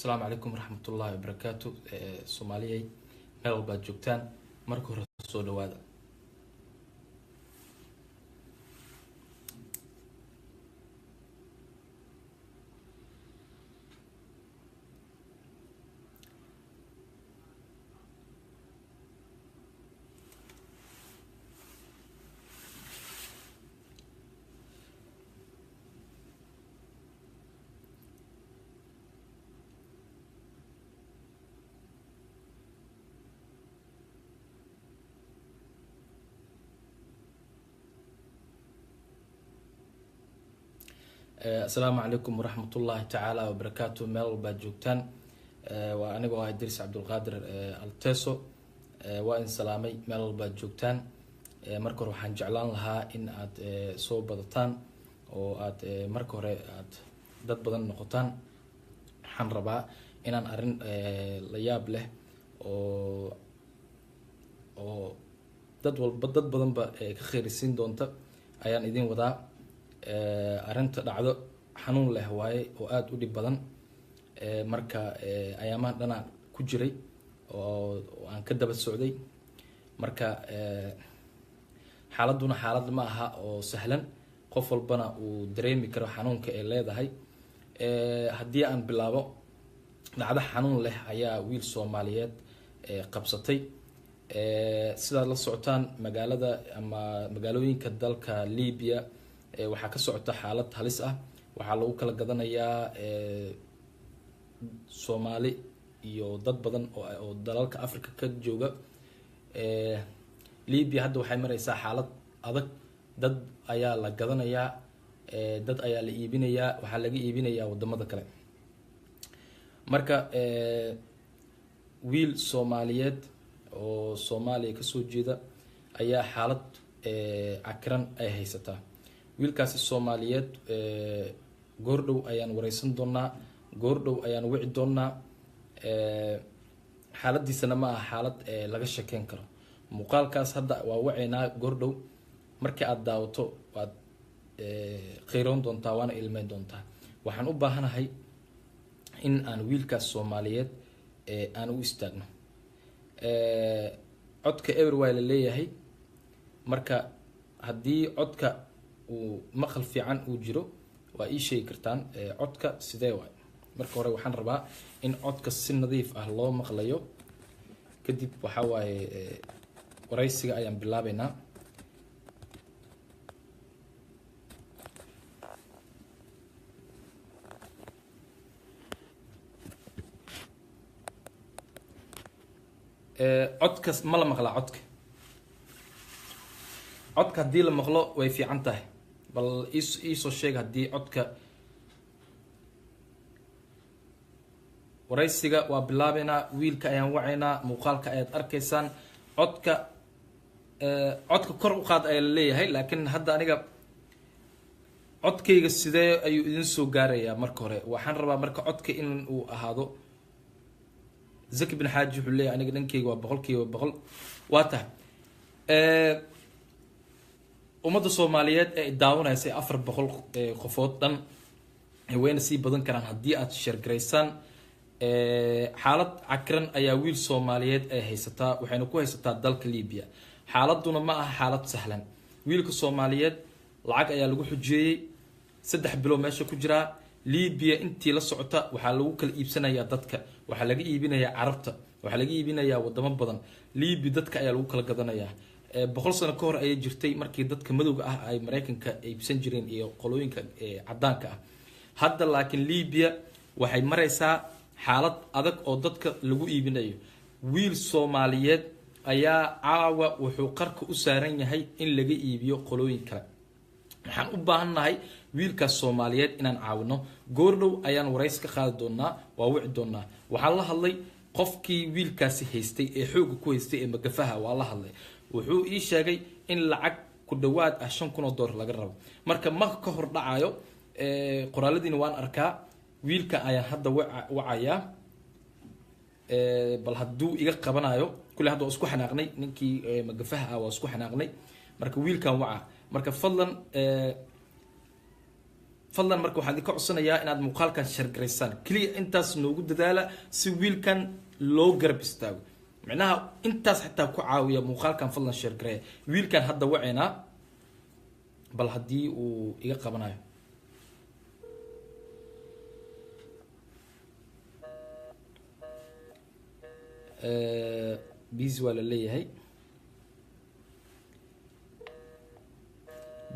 Asalaamu calaykum waraxmatullaahi wabarakaatu. Soomaaliyay, meel walbaad joogtaan, marka hore soo dhawaada. Asalaamu calaykum waraxmatullaahi tacaala wabarakaatu, meel walbaad joogtaan. Waa anigoo ah Idriis Cabdulqaadir Alteso. Waa in salaamay meel walbaad joogtaan. Marka hore waxaan jeclaan lahaa in aad soo badataan oo aad marka hore aad dad badan noqotaan. Waxaan rabaa inaan arrin la yaab leh oo dad walba, dad badanba ka khayrisiin doonta ayaan idin wadaa. Arrinta dhacdo xanuun leh waaye oo aada u dhib badan. Marka ayaamahan dhanaan ku jiray oo aan ka daba socday. Marka xaaladduna xaalad ma aha oo sahlan, qof walbana uu dareemi karo xanuunka ay leedahay. Haddii aan bilaabo, dhacdo xanuun leh ayaa wiil Soomaaliyeed qabsatay. Sidaad la socotaan, magaalada ama magaalooyinka dalka Libya waxaa ka socota xaalad halis ah. Waxaa lagu kala gadanayaa Soomaali iyo dad badan oo dalalka Africa ka jooga. Libya hadda waxay mareysaa xaalad adag. Dad ayaa la gadanayaa, dad ayaa la iibinayaa, waxaa laga iibinayaa wadamada kale. Marka wiil Soomaaliyeed oo Soomaaliya kasoo jeeda ayaa xaalad cakiran ay haysataa. Wiilkaasi Soomaaliyeed goordhow ayaan wareysan doonaa, goordhow ayaan wici doonaa. Xaaladiisana ma aha xaalad laga shekeyn karo. Muuqaalkaas hadda waa waceynaa goordhow. Markii aada daawato waad kheyroon doontaa, waana ilmeyn doontaa. Waxaan u baahanahay in aan wiilkaas Soomaaliyeed aan u istaagno. Codka eber waa la leeyahay. Marka haddii codka uu maqal fiican uu jiro, waa ii sheegi kartaan codka sidee waay. Marka hore waxaan rabaa in codka si nadiif ah loo maqlayo, kadib waxaa waaye waraysiga ayaan bilaabeynaa. Codka ma la maqlaa? Codka haddii la maqlo way fiican tahay. Bal iisoo sheeg haddii codka. Waraysiga waa bilaabeynaa, wiilka ayaan wacaynaa, muuqaalka ayaad arkaysaan. Codka kor u qaad ayaa la leeyahay, laakiin hadda aniga codkayga sidee ayuu idin soo gaarayaa? Marka hore waxaan rabaa marka codka in uu ahaado. Zaki bin Xaaji wuxuu leeyahay aniga dhankeyga waa 100%. Waa tahay, ummadda Soomaaliyeed ee daawanaysa 400 qofood dhan wayna sii badan karaan haddii aad sheergaraysaan. Xaalad cakiran ayaa wiil Soomaaliyeed ay haysataa, waxayna ku haysataa dalka Libya. Xaaladuna ma aha xaalad sahlan. Wiilka Soomaaliyeed lacag ayaa lagu xujeeyey, 3 bilood meesha ku jiraa Libya. Intii la socota waxaa lagu kala iibsanayaa dadka, waxaa laga iibinayaa Carabta, waxaa laga iibinayaa wadamo badan. Libya dadka ayaa lagu kala gadanayaa. 100 sano ka hor ayay jirtay markii dadka madowga ah ay Maraykanka iibsan jireen iyo qolooyinka cadaanka ah. Hadda laakiin Libya waxay mareysaa xaalad adag oo dadka lagu iibinayo. Wiil Soomaaliyeed ayaa caawa wuxuu qarka u saaran yahay in laga iibiyo qolooyin kale. Waxaan u baahannahay wiilkaas Soomaaliyeed inaan caawino. Goordhow ayaan warays ka qaadi doonaa, waa wici doonaa. Waxaan la hadlay qofkii wiilkaasi haystay ee xoogga ku haystay ee magafaha. Waa la hadlay, wuxuu ii sheegay in lacag ku dhawaad ah $5,000 laga rabo. Marka ma ka hor dhacayo, qoraaladiina waan arkaa. Wiilka ayaan hadda wacayaa, bal hadduu iga qabanayo. Kulle hadda waa isku xanaaqnay, ninkii magafaha ah waa isku xanaaqnay. Marka wiilkan waca. Marka fadlan. Fadlan marka waxaan idinka codsanayaa inaad muuqaalkan share garaysaan. Keliya intaas noogu dadaala si wiilkan loo garab istaago. Micnaha intaas xitaa ku caawiya muuqaalkan, fadlan share gareeya. Wiilkan hadda waceynaa, bal haddii uu iga qabanayo. Busy waa la leeyahay,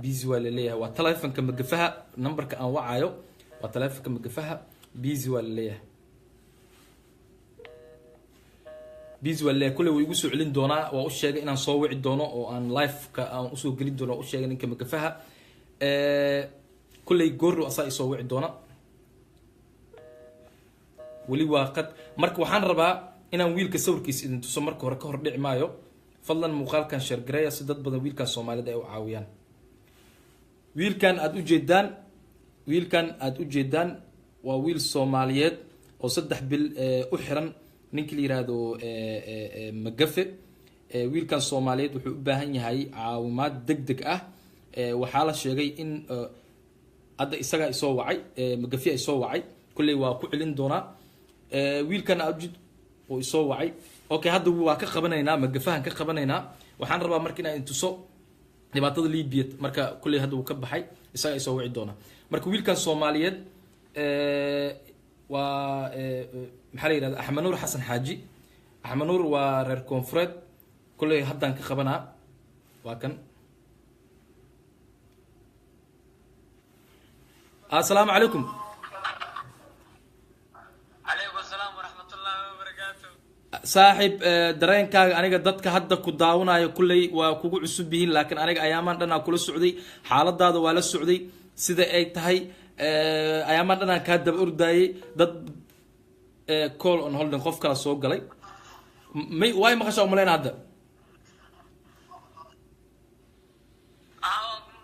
busy waa la leeyahay. Waa telefonka magafaha, numberka aan wacayo waa telefonka magafaha. Busy waa la leeyahay, busy waa la leeyahay. Kulley wuu igu soo celin doonaa. Waa u sheegay inaan soo wici doono oo aan live-ka aan usoo gelin doono. Waa u sheegay ninka magafaha. Kulley goorrow asaa isoo wici doona. Weli waa qad. Marka waxaan rabaa inaan wiilka sawirkiisa idin tuso. Marka hore ka hor dhici maayo. Fadlan muuqaalkan share gareeya si dad badan wiilkan Soomaalida ay u caawiyaan. Wiilkan aad ujeedaan, wiilkan aad ujeedaan waa wiil Soomaaliyeed oo 3 bil u xiran ninkii la yiraahdo Magafe. Wiilkan Soomaaliyeed wuxuu u baahan yahay caawimaad deg deg ah. Waxaa la sheegay in hadda isagaa isoo wacay, Magafe isoo wacay. Kulley waa ku celin doonaa. Wiilkan aad uu isoo wacay. Okay, hadda waa ka qabanaynaa, Magafahan ka qabanaynaa. Waxaan rabaa marka inaan intuso dhibaatada Libya. Marka kulley hadda wuu ka baxay, isagaa isoo wici doona. Marka wiilkan Soomaaliyeed waa maxaa la yihahda, Axmed Nuur Xasan Xaaji. Axmed Nuur waa reer Koonfureed. Kulley haddaan ka qabanaa, waa kan. Assalaamu calaykum. Calaykum asalaam waraxmatullaahi wabarakaatu. Saaxiib, dareenkaaga. Aniga dadka hadda ku daawanayo kulley waa kugu cusub yihiin, laakiin aniga ayaamaan dhan aan kula socday, xaaladaada waa la socday sida ay tahay. Ayaamaan dhan aan kaa daba ordaayay. Dad call on holding, qof kala soo galay. May waay maqashaa umaleyna hadda?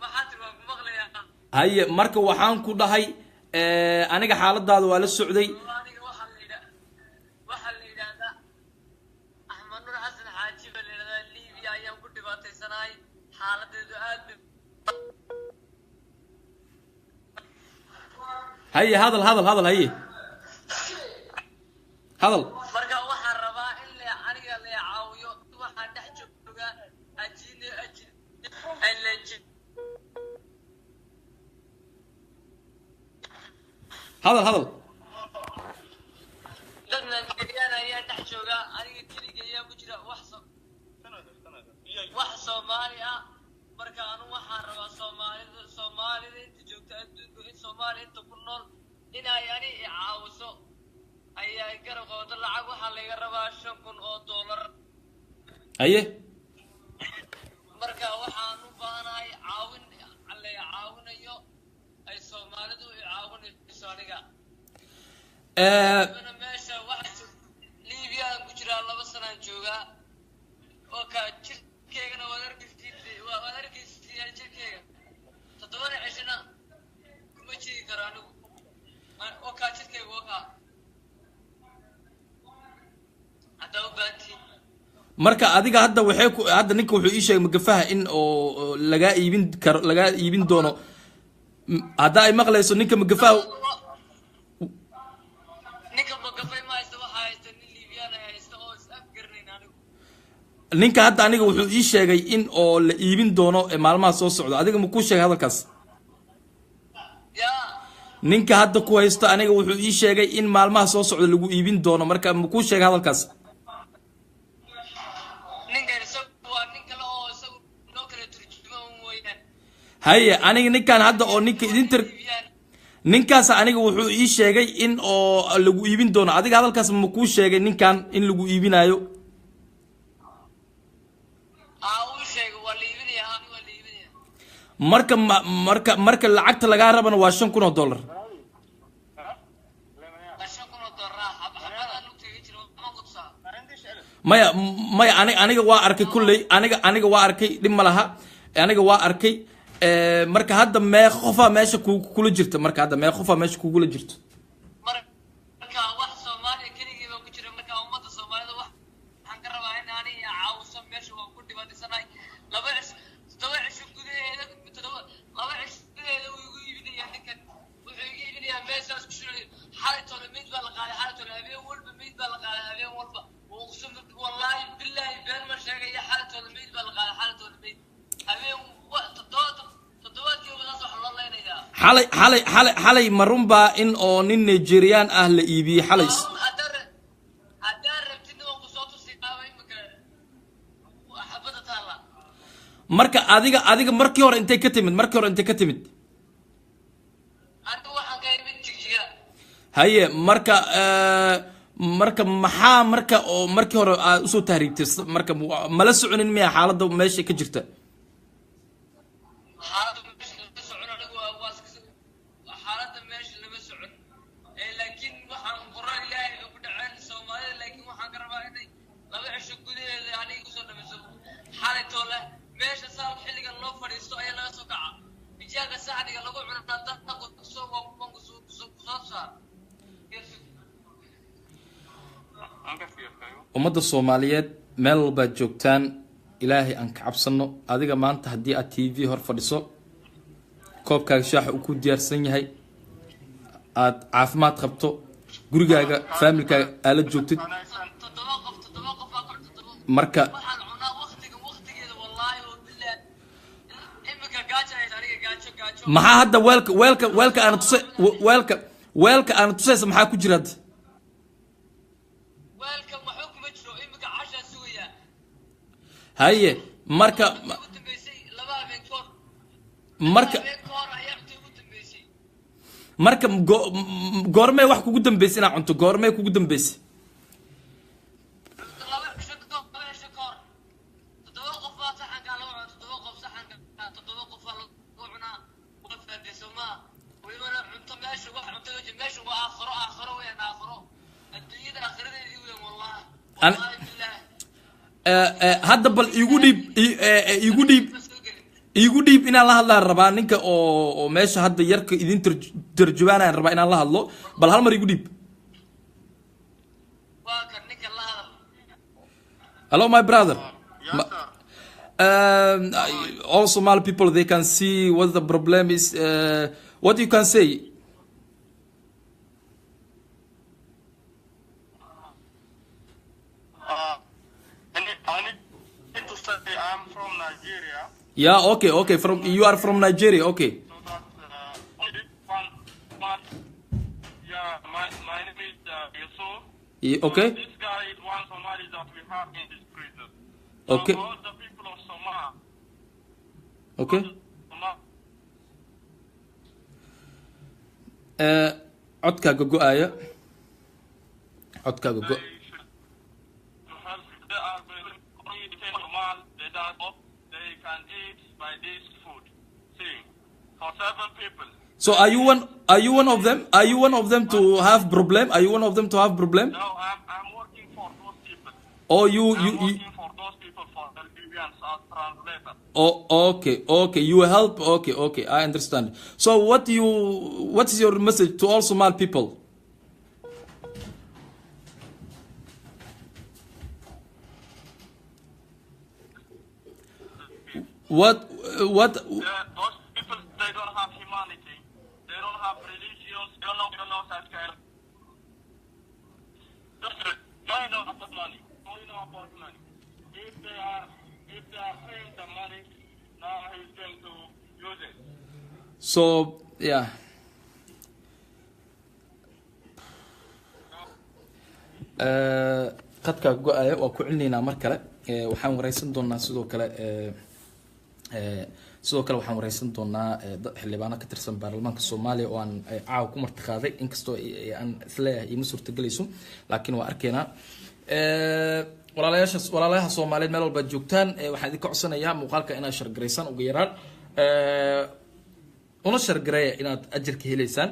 Maxaa tiri? Waan ku maqlayaa. Haye, marka waxaan ku dhahay aniga xaaladaada waa la socday. Aniga waxaa la yidhaahdaa Axmed Nuur Xasan Xaaji baa la yidhahdaa. Libiya ayaan ku dhibaataysanahay, xaaladeedu aad bay Haye, hadal, hadal, hadal. Haye, hadal. Marka waxaan rabaa in la aniga la caawiyo. Waxaan dhex joogaa ajin ajin ajin. Hadal, hadal. Dad Nigerian ayaa dhex joogaa, aniga keliga ayaa ku jira, wax Soomaali ah. Marka anu waxaan rabaa Soomaalida inta joogta adduunka, in Soomaali inta ku nool inay ani i caawiso, ayaa i garab qabato. Lacag waxaa layga rabaa $5,000. Haye. Marka waxaan u baahanahay caawin la caawinayo, ay Soomaalidu i caawinayso aniga. Ana meesha waxa Libiya aan ku jiraa 2 sanaan joogaa oo ka jirkeygana waad arkaysiin, waad arkaysiin jirkeyga. 7 cishana kuma jiri karo anigu. Oo kaa jirkeyga, waa kaa haddaa u baahantihiin. Marka adiga hadda waxay ku hadda ninka wuxuu ii sheegay magafaha in oo lagaa iibin karo, lagaa iibin doono. Hadda ay maqlayso ninka magafaha. Ninka magafay ma haysta, waxaa haysta nin Liibiyaan ay haysta oo is afgaranayn anigu. Ninka hadda aniga wuxuu ii sheegay in oo la iibin doono maalmaha soo socda. Adiga ma kuu sheegay hadalkaas? Yaa? Ninka hadda ku haysto aniga wuxuu ii sheegay in maalmaha soo socda lagu iibin doono. Marka ma kuu sheegay hadalkaas? Ninkan isagu waa nin kale oo isagu noo kala turjuma un weeyaan. Haye, aniga ninkan hadda oo ninka idin tir Liibiyaan. Ninkaas aniga wuxuu ii sheegay in oo lagu iibin doono. Adiga hadalkaas ma kuu sheegay ninkan in lagu iibinayo? Aa, uu sheegay, waa la iibinaya, haa, waa la iibinaya. Marka ma marka lacagta lagaa rabana waa $5,000. Waa $5,000 ah. Xabadaan lugtayga jira ma kutusaa? Maya, maya, aniga waa arkay kulley. Aniga waa arkay, dhib ma laha, aniga waa arkay. Marka hadda meeqa qofaa meesha kula jirta? Marka hadda meeqa qofaa meesha kugula jirto? Marka wax Soomaaliya keligii baa ku jira. Marka ummadda Soomaalida waxaan ka rabaa in ani caawiso. Meesha waan ku dhibaataysanahay. 2 cisho, 7 cisho gudaheeda, 7, 2 cisho gudaheeda uu igu iibinaya ninkan. Wallaahi billaahi been ma sheegaya, xaalatooda meyd baa la qaaday, xaalatooda meyd. Habeen toddobaadkii saas wax loo leynayaa. Xalay, xalay, xalay, xalay ma runbaa in oo nin Nigerian ah la iibiyey xalay? Haddaan rabtidna waan kusoo tusi qaaba imika xabadda taalla. Marka adiga markii hore intay ka timid? Markii hore intay ka timid? Anigu waxaan ka imid Jigjiga. Haye, marka marka maxaa marka oo markii hore aad usoo tahriibtay? Marka mala soconin miya xaaladda meesha ka jirta? Xaaladda meesha lama socon. Anigu waa xaaladda meesha lama socon. Laakiin waxaan qoran Ilaahay ugu dhaceen Soomaalida, laakiin waxaan ka rabaa inay 2 cisho gudaheeda aniga kusoo dhamayso. Xalay toole meesha saal xilligan loo fadhiisto ayaa laga soo kaca, mijaanka saxniga lagu cunaa dadka kusoo waan kusoo kusoo saar. Ummadda Soomaaliyeed meel walbaad joogtaan, Ilaahay aan ka cabsano. Adiga maanta haddii aad TV hor fadhiso, koobkaaga shaaxa uu ku diyaarsan yahay, aad caafimaad qabto, gurigaaga, faamilkaaga aala joogtid. Toddoba qof, 7 qof baa ku toddoba. Marka waxaan cunaa waqtiga waqtigeeda, wallaahi oo bilaahi imika gaajo haysa aniga, gaajo, gaajo. Maxaa hadda weelka aana tusay, weelka aana tusaysa, maxaa ku jira hadda? Weelkan waxba kuma jiro imika, cashaa sugayaa. Haye, marka ugu dambeysay 2 habeen kahor. Marka 2 habeen kahor ayaa cunta ugu dambeysay. Marka goormee wax kugu dambeysay inaad cunto? Goormee kugu dambeysay? 2 cisho kahor, 2 cisho kahor. 7 qof baa saxankaa lagu cunaa, 7 qof saxanka, 7 qof baa lagu cunaa. Waa fahamtay soomaa? Welibana cunto meesha wax cunto meesha waa aakhiro, aakhiro weeyaan, aakhiro, adduunyada aakhiradeedii weeyaan, wallahi. Wallahi billahi. Hadda bal igu dhiib, igu dhiib. Ma soo gelin. Iigu dhiib, inaan la hadlaan rabaa ninka oo meesha hadda yarka idin tarjubaanayaan rabaa inaan la hadlo. Bal hal mar igu dhiib. Waa kan ninka la hadal. Hello, my brother. Yes, sir. All Somali people, they can see what the problem is. What you can say? I need to say I'm from Nigeria. Yeah, okay. From you are from Nigeria, okay. So that only one, yeah, my name is Yusuf. Okay. So this guy is one Somali that we have in this prison. So all the people of Somalia, Somal, Codkaaga go-aaya, codkaaga go. They should help. They are very Somal. They don't. They can eat by this food. See, for seven people. So are you one of them? Are you one of them to have problem? Are you one of them to have problem? No, I'm working for those people. Or you I'm you working for those people, for the Libyans as translator. Oh, okay. You help. Okay. I understand. So, what is your message to all Somali people? What? Those people, they don't have humanity. They don't have religions. They don't know such kind. They know about money. Only know about money. If they are paying the money, now he's going to use it. So, yeah. Qadka go-aya, waa ku celinaynaa mar kale. Waxaan wareysan doonaa sidoo kale, sidoo kale waxaan wareysan doonaa xildhibaano ka tirsan baarlamaanka Soomaaliya oo aan caawa ku martiqaaday, inkastoo aan isleeyahay iima suurtagelayso, laakiin waa arkeynaa. Walaalayaasha, walaalayaha Soomaaliyeed meel walbaad joogtaan, waxaan idinka codsanayaa muuqaalka inaad share garaysaan ugu yaraan, una share gareeya inaad ajarka heleysaan.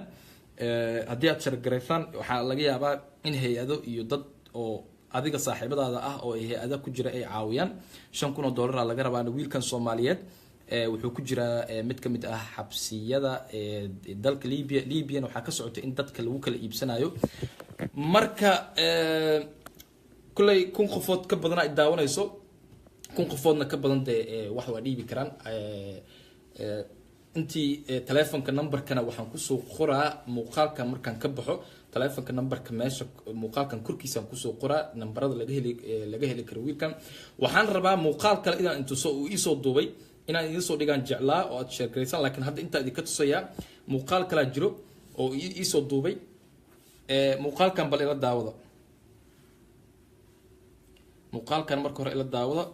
Haddii aad share garaysaan, waxaa laga yaabaa in hay-ado iyo dad oo adiga saaxiibadaada ah oo ay hay-ada ku jira ay caawiyaan. $5,000 laga rabaa wiilkan Soomaaliyeed. Wuxuu ku jiraa mid ka mid ah xabsiyada dalka Libya. Libyana waxaa ka socota in dadka lagu kala iibsanayo. Marka kulley 1000 qofood ka badan ay daawanayso, 1000 qofoodna ka badan dee wax waa dhiibi karaan. Intii telefonka numberkana waxaan kusoo qoraa muuqaalkan markaan ka baxo. Telefonka numberka meesha muuqaalkan korkiisaan kusoo qoraa, nambarada laga heli karo wiilkan. Waxaan rabaa muuqaal kale inaan intuso uu iisoo duubay, inaan idiin soo dhigaan jeclaa oo aad share garaysaan, laakiin hadda intaa idinka tusayaa. Muuqaal kalaa jiro oo iisoo duubay. Muuqaalkan bal ila daawada. Muuqaalkan marka hore ila daawada.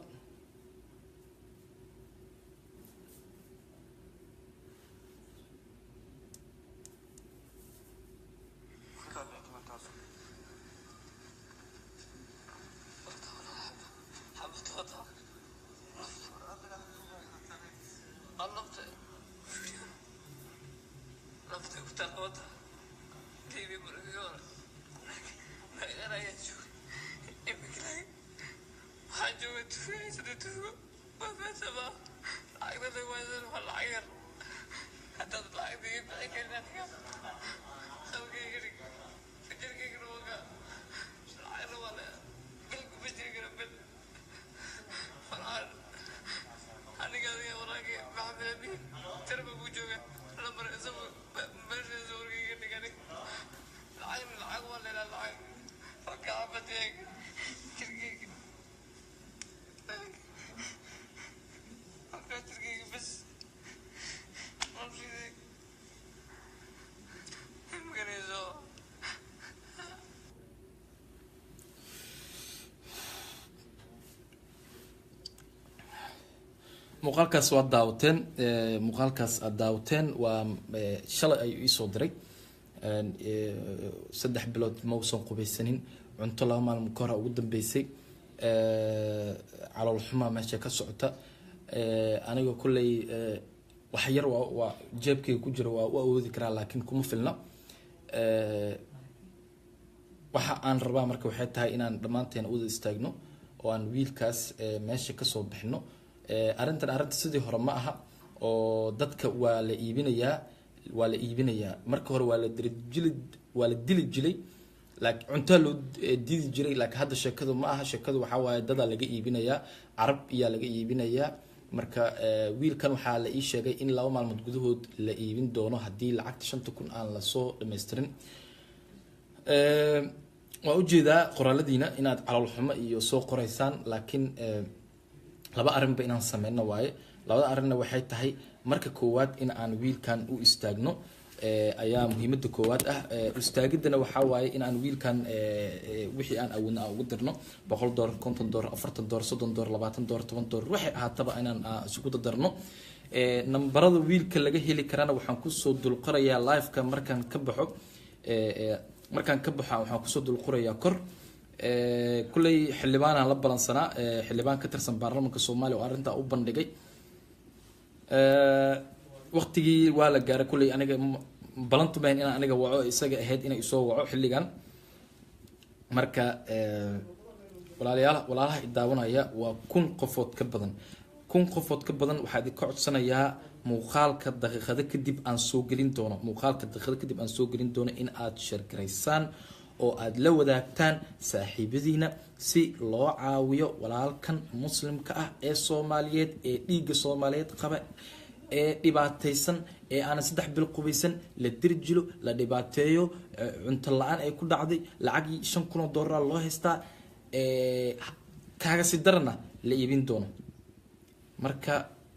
Muuqaalkaas waa daawateen. Muuqaalkaas aad daawateen waa shalay ayuu iisoo diray. 3 bilood ma uusan qubaysanin, cunto 2 maalmo ka hore ugu dambeysay, calool xumaa meesha ka socota. Aniga kolley wax yar waa jeebkayga ku jira, waa u awoodi karaa, laakiin kuma filna. Waxa aan rabaa marka waxay tahay inaan dhammaanteen wada istaagno oo aan wiilkaas meesha kasoo bixino. Arrintan arrinta sidii hore ma aha oo dadka waa la iibinayaa, waa la iibinayaa. Marka hore waa la dirijili, waa la dili jiray, laakiin cuntaa loo diidi jiray, laakiin hadda sheekadu ma aha. Sheekadu waxaa waaye dadaa laga iibinayaa, Carab iyaa laga iibinayaa. Marka wiilkan waxaa la ii sheegay in 2 maalmood gudahood la iibin doono haddii lacagta 5000 aan lasoo dhammaystirin. Waan ujeedaa qoraaladiina inaad calool xumo iyo soo qoraysaan, laakiin laba arrinba inaan sameyno waaye. Labada arrinna waxay tahay, marka koowaad in aan wiilkan u istaagno ayaa muhiimada koowaad ah. Istaagidana waxaa waaye in aan wiilkan wixii aan awoodno aan ugu dirno: $100, $50, $40, $30, $20, $10, waxay ahaataba inaan isugu dadarno. Nambarada wiilka laga heli karana waxaan kusoo dulqorayaa liveka markaan ka baxo. Markaan ka baxo waxaan kusoo dulqorayaa kor. Kulley xildhibaanaan la balansanaa, xildhibaan ka tirsan baarlamaanka Soomaaliya oo arrintaa u bandhigay. Waqtigii waa la gaaray. Kulley aniga balantu mahayn inaan aniga waco, isaga ahayd inay isoo waco xilligan. Marka walaalayaal, walaalaha i daawanaya waa 1000 qofood ka badan, 1000 qofood ka badan. Waxaa idinka codsanayaa muuqaalka daqiiqado kadib aan soo gelin doono, muuqaalka daqiiqado kadib aan soo gelin doono, in aad share garaysaan oo aad la wadaagtaan saaxiibadiina si loo caawiyo walaalkan Muslimka ah ee Soomaaliyeed, ee dhiigga Soomaaliyeed qaba, ee dhibaataysan, ee aanan 3 bil qubaysan, la dirjilo, la dhibaateeyo, cunto la-aan ay ku dhacday, lacag $5000 loo haystaa, kaaga si darana la iibin doono. Marka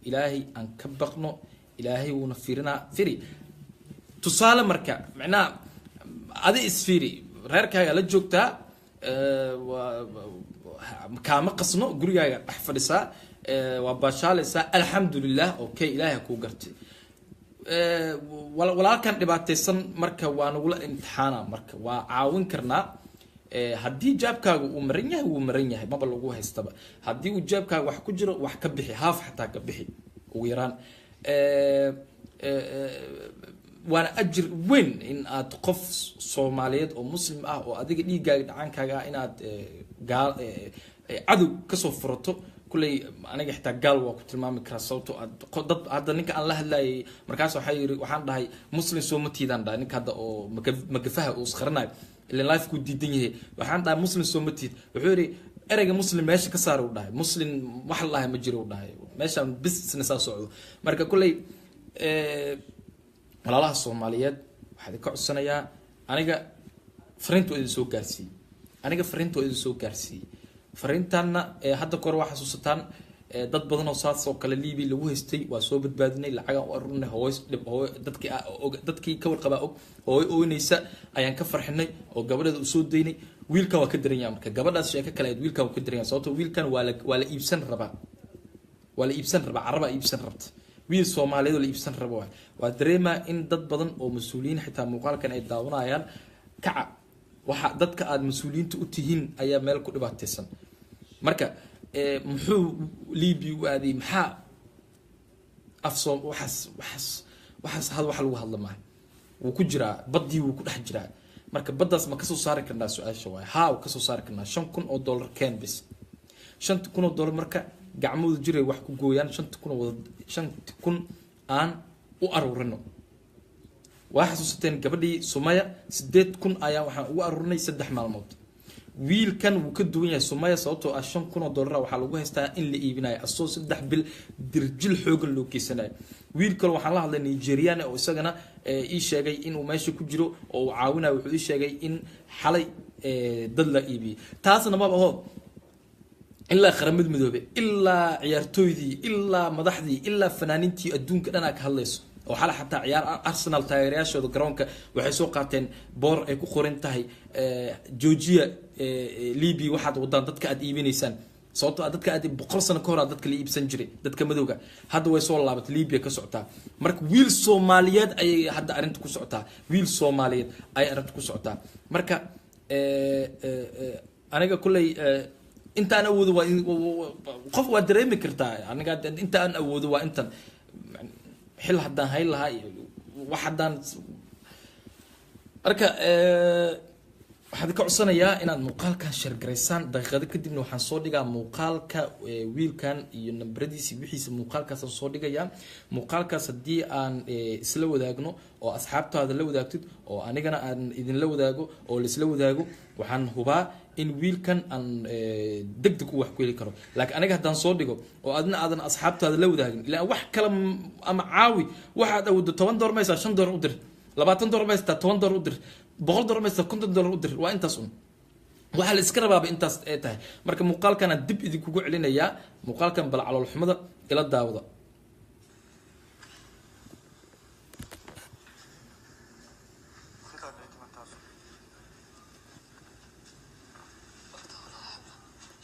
Ilaahay aan ka baqno, Ilaahay wuuna fiirinaa. Firi tusaale, marka macnaha adi isfiiri, reerkaaga la joogtaa, kaama qasno, gurigaaga dhex fadhisaa, waa baashaalaysaa, alxamdulilah, okay, Ilaahay kuu gartay. Walaalkan dhibaataysan marka waa nagula imtixaana, marka waa caawin karnaa. Haddii jaabkaaga uu maran yahay, wuu maran yahay, maba lagu haystaba. Haddii uu jaabkaaga wax ku jiro, wax ka bixi, haaf xataa ka bixi ugu yaraan. Waana ajir weyn in aad qof Soomaaliyeed oo Muslim ah oo adiga dhiiggaaga dhacaankaaga ah inaad gaal cadow kasoo furato. Kulley aniga xitaa gaal waa ku tilmaami karaa, sababto aad dad hadda ninka aan la hadlayay markaas waxaa yiri, waxaan dhahay Muslim soo ma tiidaan dhahay ninka hadda oo magafaha uu isqaranayo, ilan life kuu diidan yahay. Waxaan dhahay Muslim soo ma tiid? Wuxuu yidhi ereyga Muslim meesha ka saar, uu dhahay. Muslim wax la dhahay ma jiro, uu dhahay, meeshaan business aa socdo. Marka kulley Walaalaha Soomaaliyeed, waxaa idinka codsanayaa, aniga fariinta waa idin soo gaarsiiyey, aniga fariinta waa idin soo gaarsiiyey. Fariintanna hadda kahor waa xasuusataan, dad badan oo saas oo kale Liibi lagu haystay waa soo badbaadinay, lacagaan u arurinay. Hooy dhib, hooy dadkii og, dadkii ka warqabaa og, hooy ooynaysa ayaan ka farxinay oo gabadheeda u soo daynay. Wiilkan waa ka daran yahay. Marka gabadhaas sheeko kale ahayd, wiilkan waa ka daran yahay, sababtoo wiilkan waa la iibsan rabaa, waa la iibsan rabaa, carabaa iibsan rabta. Wiil Soomaaliyeed oo la iibsan rabo waay. Waa dareemaa in dad badan oo mas-uuliyiin xitaa muuqaalkan ay daawanayaan. Kaca, waxa dadka aada mas-uuliyiinta u tihiin ayaa meel ku dhibaataysan. Marka muxuu Libiya u aaday? Maxaa af soom waxaas had wax lagu hadla maaha. Wuu ku jiraa baddii, wuu ku dhex jiraa. Marka baddaas ma kasoo saari karnaa? Su-aasha waay. Haa, wuu kasoo saari karnaa. $5,000 keen bis. $5,000 marka gacmooda jiray wax ku gooyaan. 5,000 oo wada, 5,000 aan u aruurino. Waa xasuusateen gabadhii Sumaya, 8,000 ayaa waxaan ugu aruurinay 3 maalmood. Wiilkan wuu ka duwan yahay Sumaya, sababtoo ah $5,000 waxaa lagu haystaa in la iibinayo, asoo 3 bil dirjil xoogan loo geysanayo. Wiil kale waxaan la hadlay, Nigerian, oo isagana ii sheegay inuu meesha ku jiro oo uu caawinayo. Wuxuu ii sheegay in xalay dad la iibiyey. Taasna maba aho, ilaa Qaramada Midoobe, ilaa ciyaartooydii, ilaa madaxdii, ilaa fanaaniintii adduunka dhan aa ka hadlayso. Oo xalay xataa ciyaar Arsenal taageerayaashooda garoonka waxay soo qaateen boor ay ku qoran tahay "Joojiya Libya, waxaad wadaan dadka aad iibinaysaan." Sababtoo ah dadka aad 100 sano ka hor aa dadka la iibsan jiray, dadka madowga. Hadda way soo laabatay, Libya ka socotaa. Marka wiil Soomaaliyeed ayay hadda arrinta ku socotaa, wiil Soomaaliyeed ayay arrinta ku socotaa. Marka aniga kulley inta aan awoodo waa qof waa dareemi kartaa. Aniga inta aan awoodo waa intan. Xil haddaan hayn lahaa iyo wax haddaan. Marka waxaan ka codsanayaa inaad muuqaalkan share garaysaan. Daqiiqado kadibna waxaan soo dhigaa muuqaalka wiilkan iyo nambaradiisa iyo wixiisa. Muuqaalkaasaan soo dhigayaa. Muuqaalkaas haddii aan isla wadaagno oo asxaabtaada la wadaagtid oo anigana aan idinla wadaago oo laisla wadaago, waxaan hubaa in wiilkan aan deg deg u wax ku heli karo. Laakiin aniga haddaan soo dhigo oo adna aadan asxaabtaada la wadaagin, ilaa wax kale ama caawi waxaad awooddo. $10 maysaa, $5 u dir. $20 maystaa, $10 u dir. $100 maystaa, $50 u dir. Waa intaas un waxaa la iska rabaaba intaas ay tahay. Marka muuqaalkanaan dib idinkugu celinayaa. Muuqaalkan bal caloolxumada ila daawada.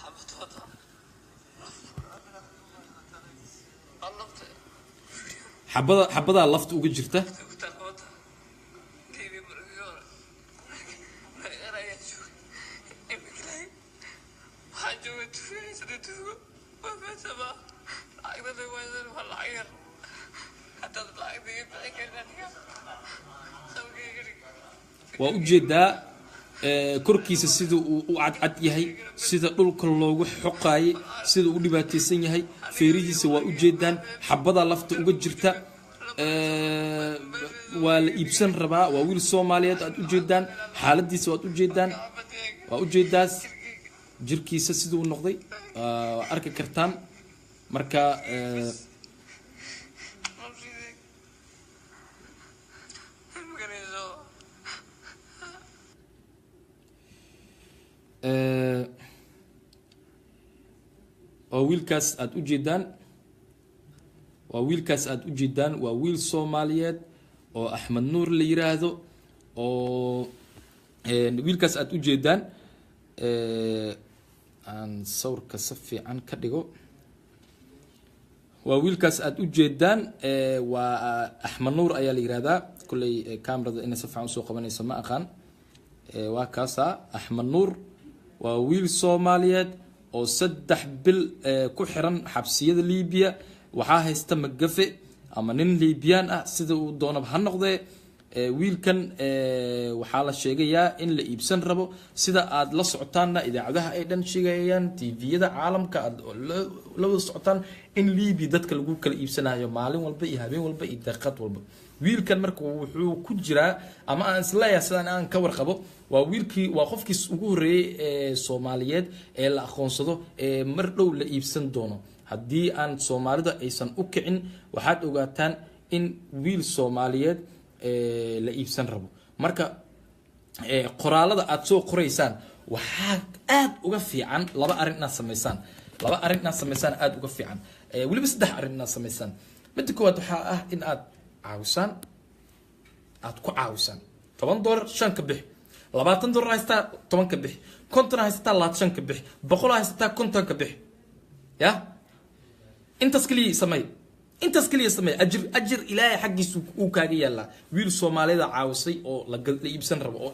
Xabadooda allabta. Xabadaa lafta uga jirta. Ku taqoota Liibiya markii hore dhalinyaro ayaa joogay, imika laakiin waxaa jooga tuugaysan. Tuugo waa fahasamaa, lacagta lagu haysan waa lacag yar. Haddaad lacagta iga bixin karin, aniga sababkayga dhig. Waa ujeedaa korkiisa sida uu u cadcad yahay, sida dhulka loogu xoqaayay, sida uu u dhibaataysan yahay. Feerihiisa waa ujeedaan, xabadaa lafta uga jirta. Waa la iibsan rabaa. Waa wiil Soomaaliyeed, aad ujeedaan xaaladiisa, waad ujeedaan, waa ujeedaas jirkiisa siduu noqday, waa arki kartaan. Marka Nafsidayga maganayso. Waa wiilkaas aad ujeedaan, waa wiilkaas aad ujeedaan, waa wiil Soomaaliyeed oo Axmed Nuur la yiraahdo. Oo wiilkaas aad ujeedaan, aan sawirka si fiican ka dhigo. Waa wiilkaas aad ujeedaan, waa Axmed Nuur ayaa la yihahdaa. Kolley camerada inay si fiican usoo qabanayso ma aqaan. Waa kaasa Axmed Nuur, waa wiil Soomaaliyeed oo 3 bil ku xiran xabsiyada Libiya. Waxaa haysta magafe ama nin Liibiyaan ah, sida uu doonaba ha noqdee. Wiilkan waxaa la sheegayaa in la iibsan rabo, sida aad la socotaanna idaacadaha ay dhan sheegayaan, TV-yada caalamka aad la wada socotaan, in Libiya dadka lagu kala iibsanayo maalin walba iyo habeen walba iyo daqiiqad walba. Wiilkan marka wuxuu ku jiraa, ama aan isleeyahay sidaan aan ka warqabo, waa wiilkii, waa qofkii ugu horreeyey ee Soomaaliyeed ee la aqoonsado ee mar dhow la iibsan doono. Haddii aan Soomaalida aysan u kicin, waxaad ogaataan In wiil Soomaaliyeed la iibsan rabo. Marka qoraalada aad soo qoraysaan waxaa aad uga fiican laba arrin inaad samaysaan, laba arrin inaad samaysaan aad uga fiican, weliba saddex arrin inaad samaysaan. Midda koowaad waxaa ah in aad caawisaan, aad ku caawisaan $10 shan ka bixi, $20 haysataa 10 ka bixi, 50 haysataa 25 ka bixi, 100 haysataa 50 ka bixi. Ya, intaas kaliya samey, intaas kaliya samey. Ajir Ilaahay xaggiisa uu kaaga yaallaa. Wiil Soomaalida caawisay oo la iibsan rabo oo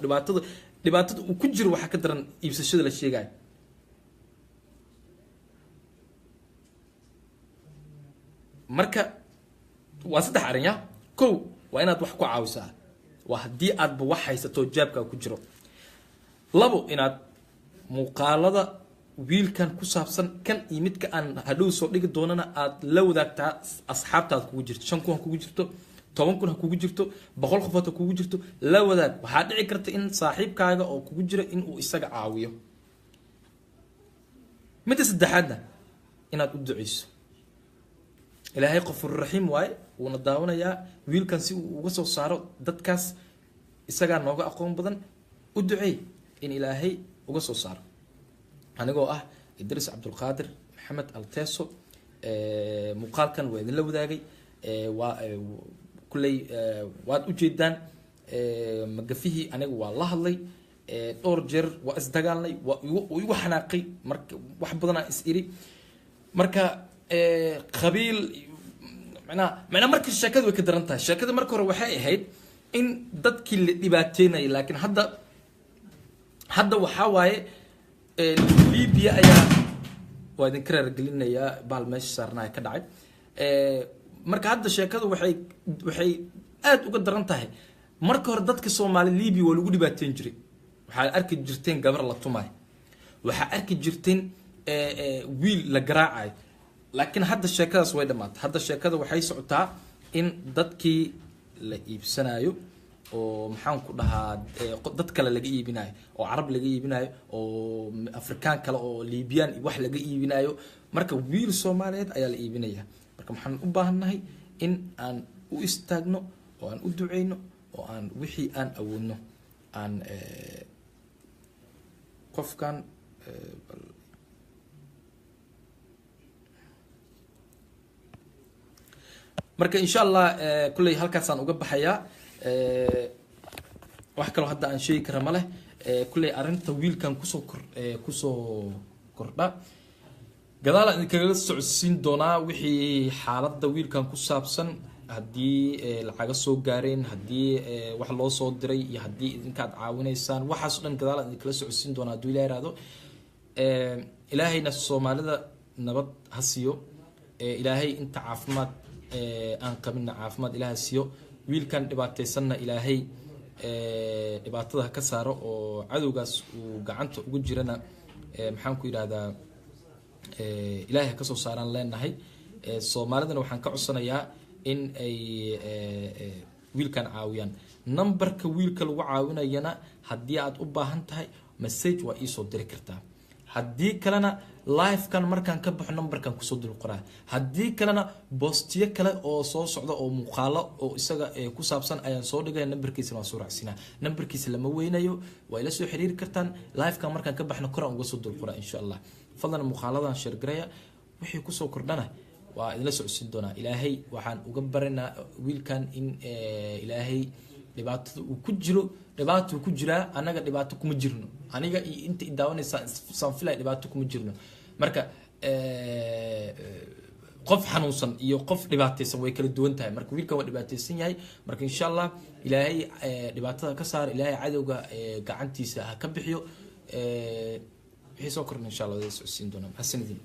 dhibaatada uu ku jiro waxaa ka daran iibsashada la sheegayo. Marka waa saddex arrin. Ya, kow waa inaad wax ku caawisaa, waa haddii aadba wax haysato jaabkaa ku jiro. Labo, inaad muuqaalada wiilkan ku saabsan kan iyo midka aan hadhow soo dhigi doonana aad la wadaagtaa asxaabtaad kugu jirto. 5,000 ha kugu jirto, 10,000 ha kugu jirto, 100 qofood ha kugu jirto, la wadaag. Waxaa dhici karta in saaxiibkaaga oo kugu jira in uu isaga caawiyo. Midda saddexaadna, inaad u duceyso. Ilaahay qofurraxiim waaye, wuuna daawanayaa. Wiilkan si uu uga soo saaro dadkaas isagaa nooga aqoon badan. U duceey in Ilaahay uga soo saaro. Anigoo ah Idris Cabdulqaadir Maxamed Alteso, muuqaalkan waa idinla wadaagay. Waa kulley waad ujeedaan magafihii. Aniga waa la hadlay dhowr jeer, waa isdagaalnay, waa igu xanaaqay. Marka wax badanaa is iri. Marka qabiil macnaa marka sheekadu way ka daran tahay. Sheekada marka hore waxay ahayd in dadkii la dhibaateynayay, laakiin hadda waxaa waaye Libya ayaa waa idinka raargelinayaa baal meesha saarnaa ka dhacay. Marka hadda sheekadu waxay aad uga daran tahay. Marka hore dadka Soomaali Libya waa lagu dhibaateyn jiray. Waxaad arki jirteen gabar la tumayo, waxaa arki jirteen wiil la garaacayo, laakiin hadda sheekadaas way dhamaatay. Hadda sheekada waxay socotaa in dadkii la iibsanayo oo, maxaan ku dhahaa, dad kale laga iibinayo oo Carab laga iibinayo oo Afrikaan kale oo Liibiyaan wax laga iibinayo. Marka wiil Soomaaliyeed ayaa la iibinaya. Marka waxaan u baahannahay in aan u istaagno oo aan u duceyno oo aan wixii aan awoodno aan qofkan. Marka insha Allah kulley halkaasaan uga baxayaa. Wax kaloo hadda aan sheegi kara ma leh. Kulley arrinta wiilkan kusoo kordha gadaal aan idinkaga socodsiin doonaa wixii xaaladda wiilkan ku saabsan, haddii lacaga soo gaareen, haddii wax loo soo diray iyo haddii idinkaad caawinaysaan. Waxaas o dhan gadaal aan idinkala socodsiin doonaa hadduu Ilaah ihahdo. Ilaahayna Soomaalida nabad ha siiyo. Ilaahay inta caafimaad aan qabinna caafimaad Ilaah ha siiyo. Wiilkan dhibaataysanna Ilaahay dhibaatada ha ka saaro oo cadowgaas uu gacanta ugu jirana, maxaan ku yidhahdaa, Ilaahay ha kasoo saaraan leenahay. Soomaalidana waxaan ka codsanayaa in ay wiilkan caawiyaan. Numberka wiilka lagu caawinayana haddii aad u baahan tahay message waa iisoo diri kartaa, haddii kalena livekan markaan ka baxo numberkan kusoo dul qoraa, haddii kalena boostiyo kale oo soo socda oo muuqaalo oo isaga ku saabsan ayaan soo dhigaya. Numberkiisana waa soo raacsinaa, numberkiisa lama weynayo, waa ila soo xiriiri kartaan. Livekan markaan ka baxno koraan uga soo dul qoraa insha Allah. Fadlan muuqaaladan share gareeya, wixii kusoo kordhana waa idinla socodsiin doonaa. Ilaahay waxaan uga baranaa wiilkan in Ilaahay dhibaatada uu ku jiro, dhibaatuu ku jiraa, annaga dhibaato kuma jirno. Aniga iyo inta i daawanaysa saan filaya dhibaato kuma jirno. Marka qof xanuunsan iyo qof dhibaataysan way kala duwan tahay. Marka wiilkan waa dhibaataysan yahay. Marka insha Allah Ilaahay dhibaatada ka saar, Ilaahay cadowga gacantiisa ha ka bixiyo. Wixii soo kordha insha Allah wada socodsiin doonaa. Mahadsanidin.